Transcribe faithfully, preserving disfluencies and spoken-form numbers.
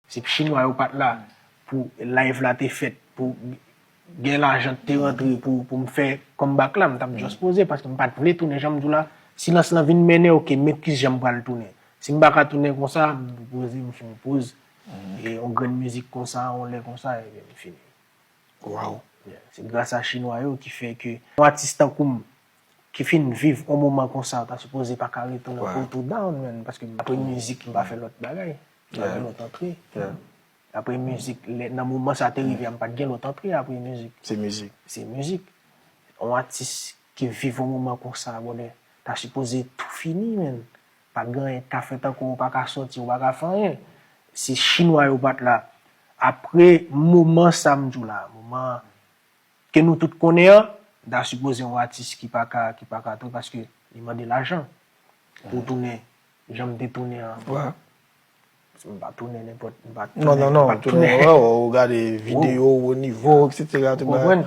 Si chinwa yo pa t la pou live la te fèt, pou gen lajan te rantre pou, pou m fè comeback la, m t ap just poze paske m pa t vle tounen, jan m di w la, silans lan vin mennen, ok, men ki jan m pral tounen. Si m pa ka tounen konsa, m poze, m fè yon poz, e yon grenn mizik konsa, yon lè konsa, epi m fini. Wow. Yeah. Se gras a chinwa yo ki fè ke yon atis tankou m ki fin viv yon moman konsa, ta sipoze pa ka retounen Ouais. Put It Down, man, paske apre mizik, m pa fè lòt bagay. M pa gen lòt antre. Yeah. Apre mizik, lè, nan moman sa te rive a, m pa t gen lòt antre apre mizik. Se mizik. Se mizik. Yon atis ki viv yon moman konsa, brother, ta sipoze tou fini, man. Pa t gen anyen k ka fèt ankò, ou pa ka sòti, ou pa ka fè anyen. Si chinwa yo pa t la, apre moman sa m di w la, moman ke nou tout konnen an, ta sipoze yon atis ki pa ka, ki pa ka tou, paske li mande lajan pou tounen, jan m te tounen an. Ouais. M pa tounen nenpòt, m pa Non, non, tounen, non. m pa Tounen, tounen. Ouais, ouais, ou gade videyo, wo nivo, et cetera. Tout Ou bagay. konprann?